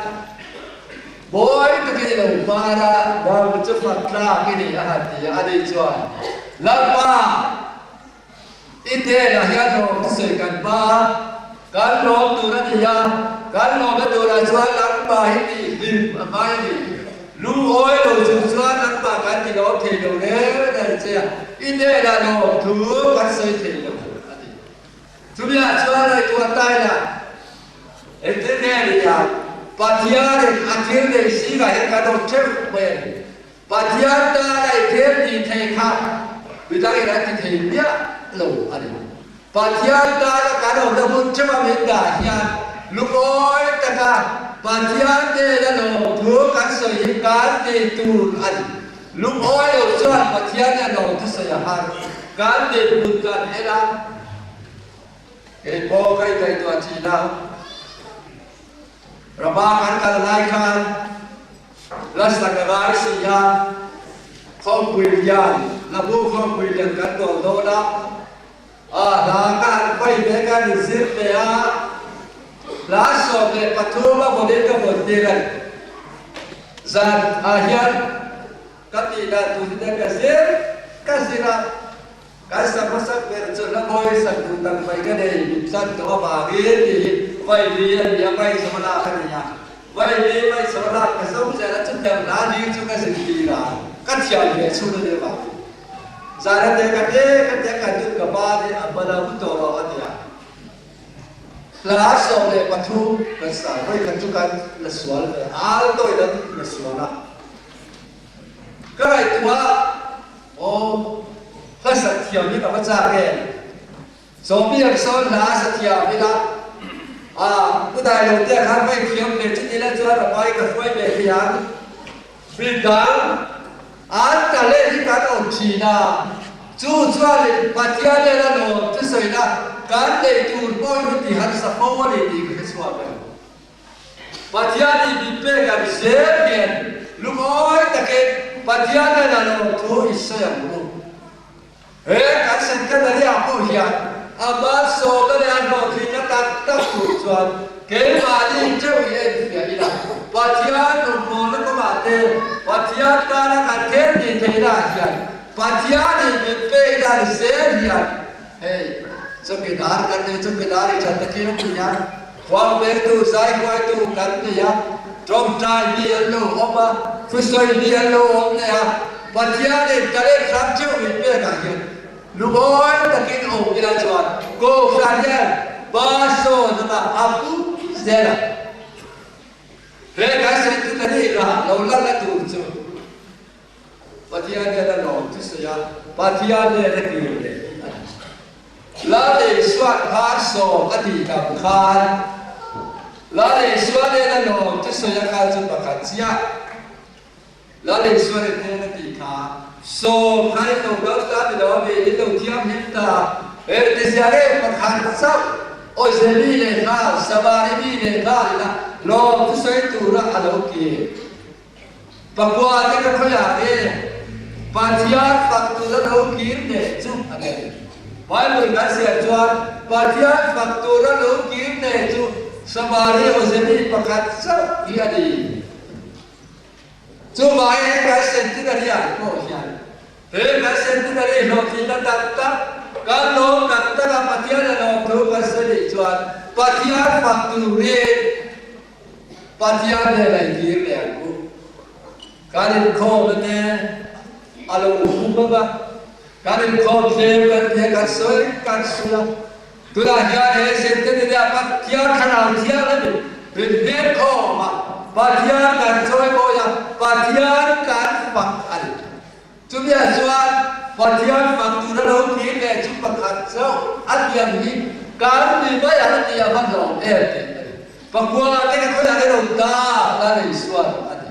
H: mawi takin i lo par a, bang chu fak tlak i ni a han ti a, ani chuan, Lalpa! I hnenah hian lawm thusawi kan hma a, kan lawm tur a ni a, kan lawmna turah chuan nangmah hi tih hlim a ngai a ni. Lungawi lo chung chuan nangmah kan ti lawm thei lo reng a ni che a, i hnenah lawm thu kan sawi thei lo a ti. Chumiah chuan ngaihtuah taina engtin nge ni a, Pathianin a thil nei zingah hian kan awm theuh mai a ni. Pathian tan a i thil tih theih kha midangin an ti thei miah lo a ni. Pathian tana kan awmna hmun theuha min dah hian lungawi taka Pathian nena lawmthu kan sawi hi kan tih tur a ni. Lungawi lo chuan Pathian nena lawmthu sawi a har. Kan dinhmun kan en a. Kei pawh ka ingaihtuah thin a, Rama kan kal lai khan Lasta ka ngai si a, Khawmpui lian, Labu Khawmpui lian kan dawl dawn a, a hla ka han paih ve ka han inzir ve a, hla 13 a vawnin ka vawn tir a ni. Zan ah hian ka tih dan tur te ka zir ka zir a, kan sa hmasak ber chu hla mawi sak duh tak mai ka nei min tlan tawh avangin tih hi vaili a ni a, vai zawh lak a ni a, vaili vai zawh lak ka zo zel a, chutiang hla lir chu ka zirtir a, ka thiam ve chhun a nih avangin zan a te ka te ka te ka dut ka ba nih a bala u tawh rawh a ti a. Hla 13 kan sa vawi khat chu kan la sual ve al tawih dan la sual a. Ka ngaihtuah aw hla sak thiam hi ka va chak em? Sawmi ang sawn hla sa thiam ila a pu dai lo te khan vai thiam ve chu tila chuan a pai ka hruai ve thei ang. Midang an talent hi kan awm thin a, chu chuanin Pathian nen a lawm thusawi na kan neih tur pawh hi ti harsa fo a ni tih ka hre chhuak em. Pathian i min pek ang zel hian lungawi takin Pathian nen a lawm thu i sawi ang u. He kan centenary ah pawh hian a malsawmna leh a hlawhtlinna tak tak tur chuan keimahni teuh i enfiah ila, Pathian rawngbawlna kawngah te, Pathian tana kan thel tih theihna ah hian Pathian in min pek dan zel hian hei chawkidar kan nei, chawkidar i that takin a ti a, khuang pengtu, zaihuaitu kan nei a, tawngtai mi an lo awm a, thusawi mi an lo awm leh a, Pathian in talent hrang theuh min pek ah hian lungawi takin awm ila chuan Kohhran hian ba sawn anga a pum zel a. He kan centenary rah lo la la tur chu Pathian hian a lawm thusawi a, Pathian nen a kir leh a ni. Lal Isua'n khan sawm a tih tam khan Lal Isua nen a lawm thusawi a kal chu pakhat chiah. Lal Isua nen heng a tih kha sawm kha in lo kal ta ni lo a mi in lo thianghlim ta e tizia nge pakhat chauh awze mi leh nghal Samari mi leh nghal ina lawm thusawi tura a lo kir. Pakua te ka khawiah nge Pathian fak tura lo kir hneh chu a ni. Bible kan ziah chuan Pathian fak tura lo kir hneh chu Samari awzemi pakhat chauh hi a ni. Chuvangin he kan centenary ah pawh hian he kan centenary hlawhtlinna tak tak kan lawm tak tak a Pathian a lawm thu kan sawi nih chuan Pathian fak turin Pathian nen a inhir leh ang u. Kan inkhawmna te a lo hum ang a, kan inkhawm tlem kan ti a, kan sawi kan sawi a. Tunah hian he centenary ah Pathian thlarau thiang a ni. Min hmer khawm a, Pathian kan chawi mawi a, Pathian kan fak a ni. Chumi-ah chuan Pathian fak tura lo thlir leh chu pakhat chauh a tiang hi kan ni mai ang a ti a va hlawm em tih a ni. Pakua te ka khawiah ka rawn ta la nei sual a ti.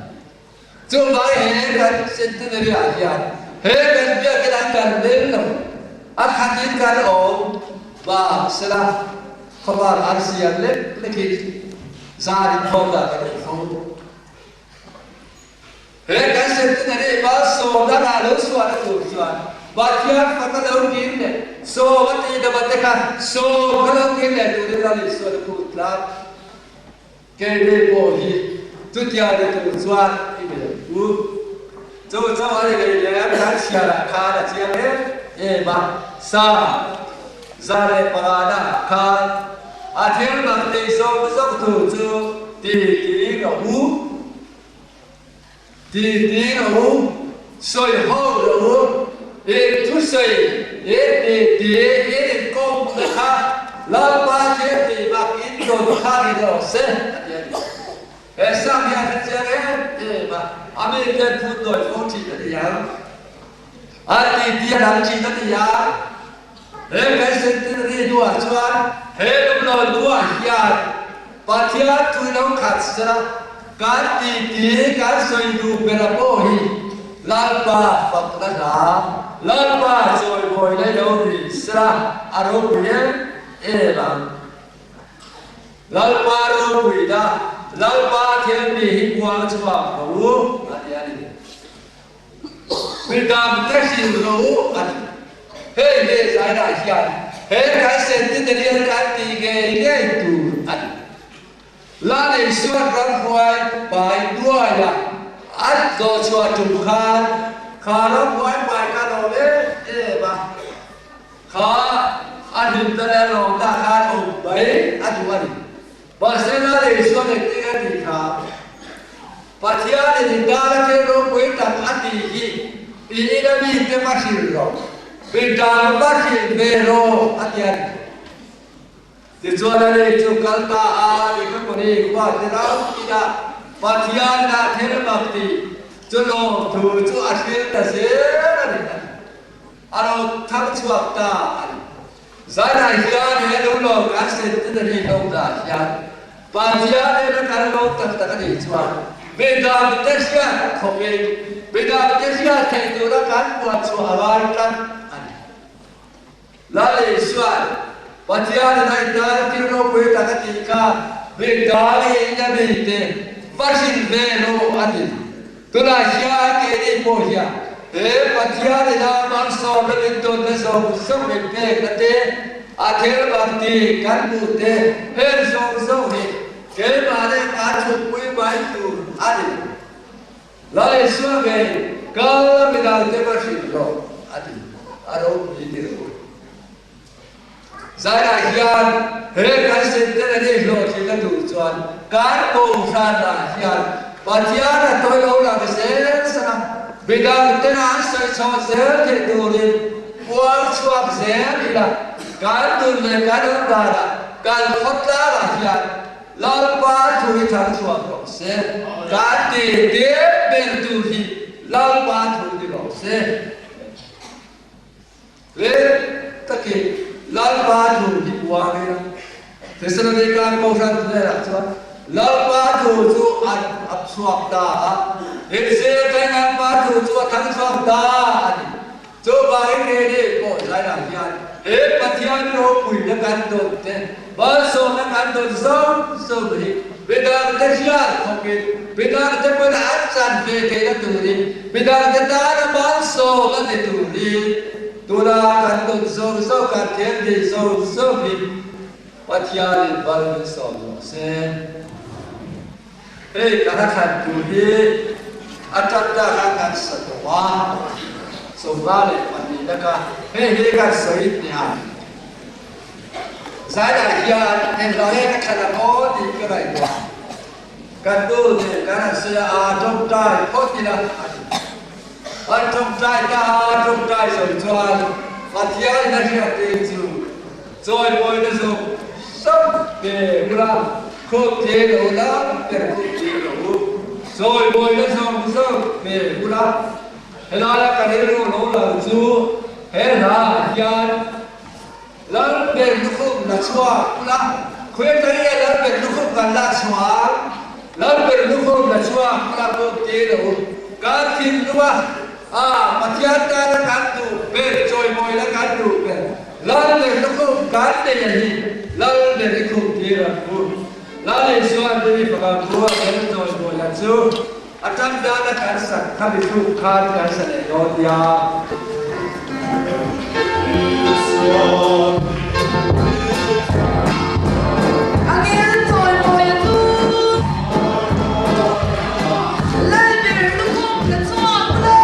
H: Chuvangin he kan centenary ah hian he kan biakinn an kan lem lo a khatin kan awm vang sela khawvar arsi an lek lekin zan inkhawm dah kan awm fo. He kan centenary malsawmna rah lo suahna tur chuan Pathian faka lo kir leh sawm a tih dama te kha sawm kha lo kir leh turin Lal Isuan a phut tlat. Keini pawh hi chutiang ni tur chuan i be ang u. Chu chauh a ni leh leh kan chhiarah khan a chiang em em a, Sa 105 na khan a thil mak tih zawng zawng tur chu ti ti rawh u. Ti ti rawh u, sawi ho rawh u, in thusawi in ti ti in inkawmna kha Lalpa thil tih bak in dawn kha ni rawh se, a ti a ni. He sang hi a hre chiang em em a, a mi ten phun nawi fo thin a ni ang. A ti ti a dang thin a ni a, he kan centenary hnuah chuan he lunglawn khuaah hian Pathian tui lo khat sela kan ti ti kan sawi duh bera pawh hi Lalpa fakna hla, Lalpa chawimawi leh lo ni sela a ropui em
A: em ang. Lalpa ropuina, Lalpa thianmi hi puang chhuak rawh u, a ti a ni. Midang te hrilh rawh u, a ti. Hei he zainah hian he kan centenarian kan tih ngei ngei tur a ni. La nei suat ramhuai pai nuaia an tlawh chhuah tum khan kha ramhuai pai kha lo em em a, kha a hlimna leh a lawmna khan awm mai a duh a ni. Mahse la nei suat engtin a tih kha Pathianin i tana thil ropui tak a tih hi i ina mite va hrilh rawh, midang va hrilh ve rawh a ti a ni. Tichuan a ni chu kal ta a Nikapoli khua te ram inah Pathian dah thil mak tih chu lawmthu chu a hril ta zel a ni a ti. A lo thang chhuak ta a ni. Zanah hian he lo lawm kan centenary lo dah hian Pathian ena kan lawm tak tak a nih chuan midang te hriat khawpin midang te hriat theih tura kan puan chhuah a ngai tlat a ni. Lal Isua'n Pathianin a intan thil ropui tak a tih kha midang in a mite va hrilh ve lo a ti. Tunah hian keini pawh hian he Pathianin a malsawmna min tawnna zawng zawng min pekna te, a thil mak tih kan hmuh te heng zawng zawng hi keimahni kan chhukpui mai tur a ni. Lal Isua ngei kal a midangte va hrilh rawh a ti, a ropui ti rawh u. Zainah hian he kan centenary hlawhtlinna tur chuan kan kohhranah hian Pathian a tawi lo lang zel sana midangtena an sawi chhuah zel theih turin puang chhuak zel ila kan nun leh kan awm danah kan khawtlangah hian Lalpa thu hi thang chhuak rawh se, kan ti tir ber tur hi Lalpa thu ni rawh se. Rel takin Lalpa thu hi puang ila, Thesalonika Kohhran hnenah chuan Lalpa thu chu an ap chhuak ta a, Inzirtir Lalpa thu chu a thang chhuak ta a ni. Chuvangin keini pawh zainah hian he Pathian ropuina kan dawn te, malsawmna kan dawn zawng zawng hi midangte hriat khawpin, midangte pawhin an chan ve theihna turin, midangte tana malsawmna ni turin tuna kan dawn zawng zawng, kan thianghlim zawng zawng hi Pathianin mal min sawm rawh se. Hei ka hla thlan tur hi a tat ta khan kan sa tawh a, 22 laka hei hi kan sawi hniah a. Zainah hian englo nge ka thlan ang aw tih ka ngaihtuah. Kan nu nen kan han sawi a, aa tawngtai phawt ila a ti. An tawngtai ta a, tawngtai zo chuan Pathianin a hriattir chu Chawimawina zawk zawk pe ula, khup te lo lam ber khup te lo u. Chawimawina zawk zawk pe ula, helaia ka rilru lo lang chu he hlaah hian Lal ber lukhum la chhuak ula, khawi ka nge Lal ber lukhum kan la chhuak? Lal ber lukhum la chhuak ula khup te lo u. Kan thinlunga a Pathian tana kan duh ber, chawimawina kan duh ber. Lal ber lukhum kan nei a hi, Lal ber i khum tir ang u. Lal Isua Devi faka bu a tel chawi bawi a chu a tan dana kan sak kha mi thluk khan kan sa leh dawn nia.
J: Angel chawi bawi a chu Lal ber lukhum la chhuak ula.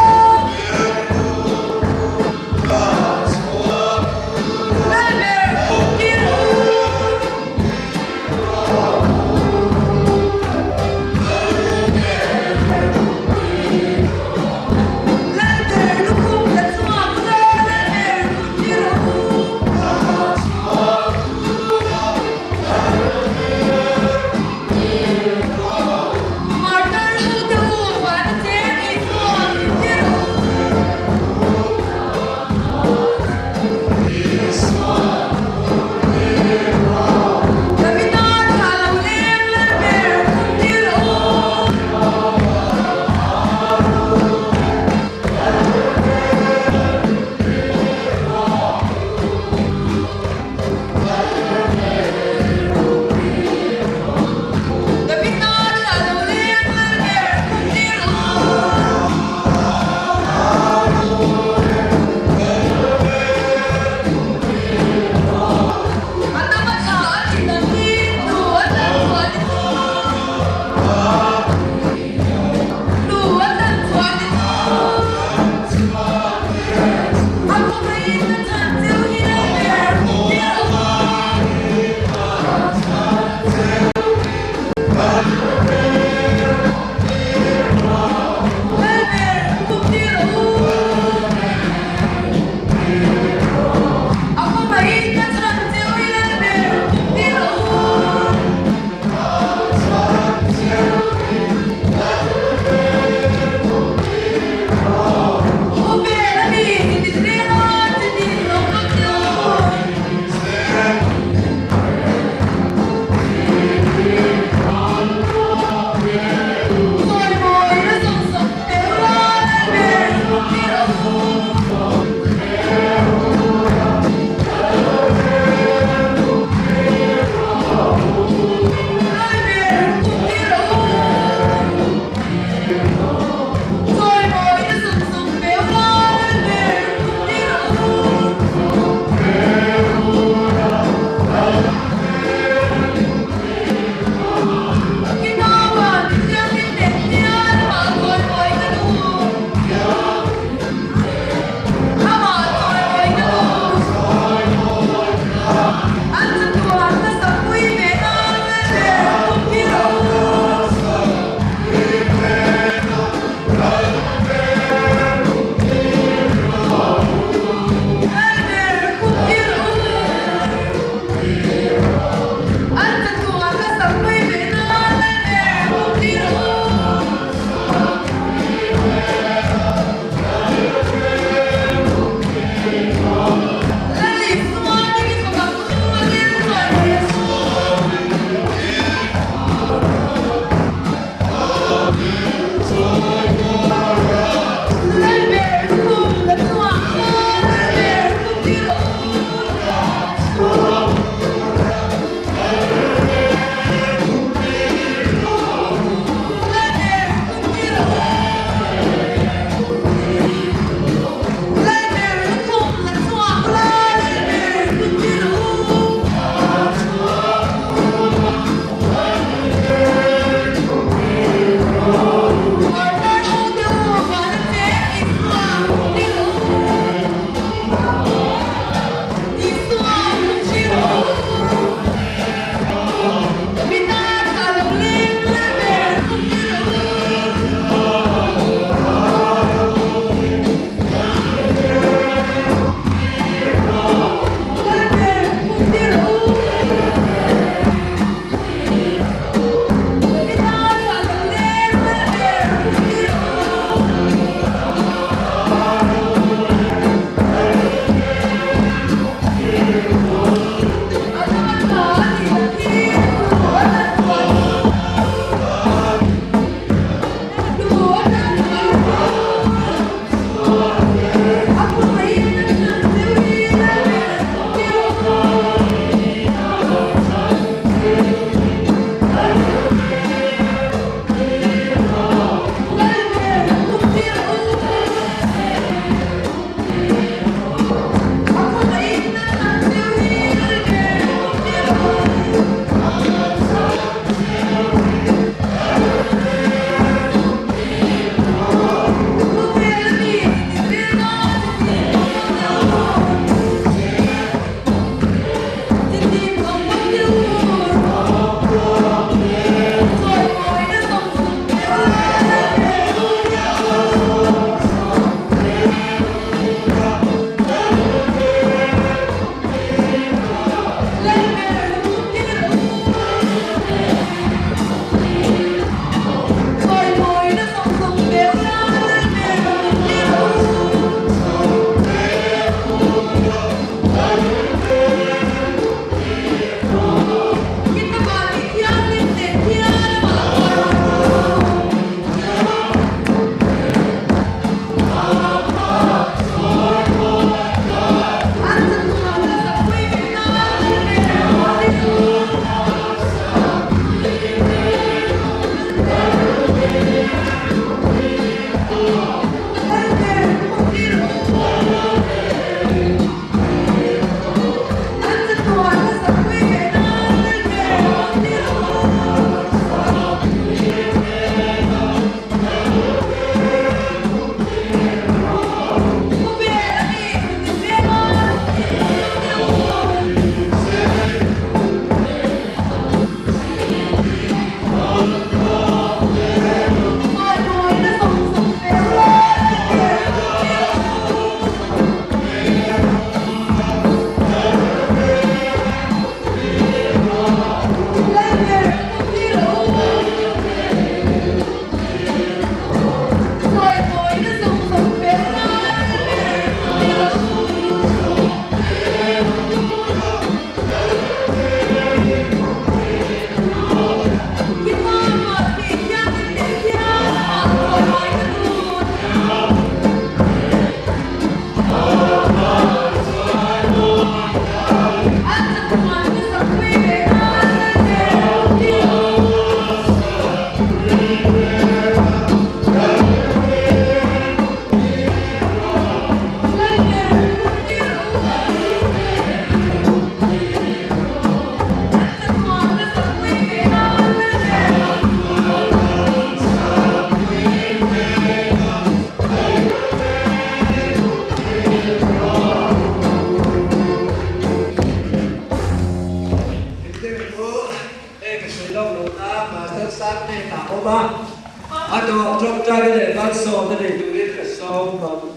A: khawp ang.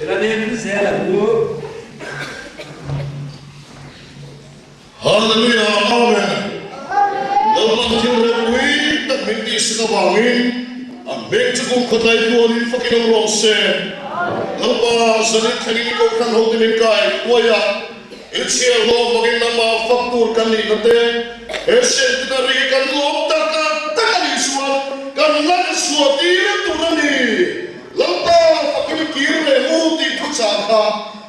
A: I la nim zel ang u.
E: Hallelujah Amen Lalpan thil ropui tak min tihsak avangin a hming chu kum khawtlai tualin fakin awm rawh se. Lalpa zanin thlengin i kohhran hote min kai huai a, i chhiar hlawm bawkin nangmah fak tur kan nihna te he centenary hi kan lawm tak tak a nih chuan kan lan chhuah tir tur a ni. Lalpa fakin i kir leh u tih thuchah kha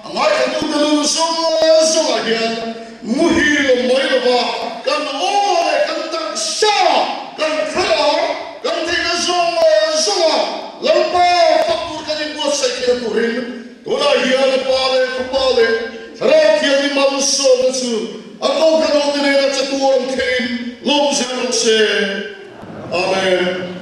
E: A ngaithlatute nun zawng zawngah hian muhil awm mai lova kan aw leh kan taksa, kan thlarau, kan theihna zawng zawnga Lalpa fak tur kan inbuatsaih theihna turin tunah hian a Pa leh Fapa leh Thlarau Thianghlim malsawmna chu a kohhran hote nena chatuan thlengin lawm zel rawh se. Amen.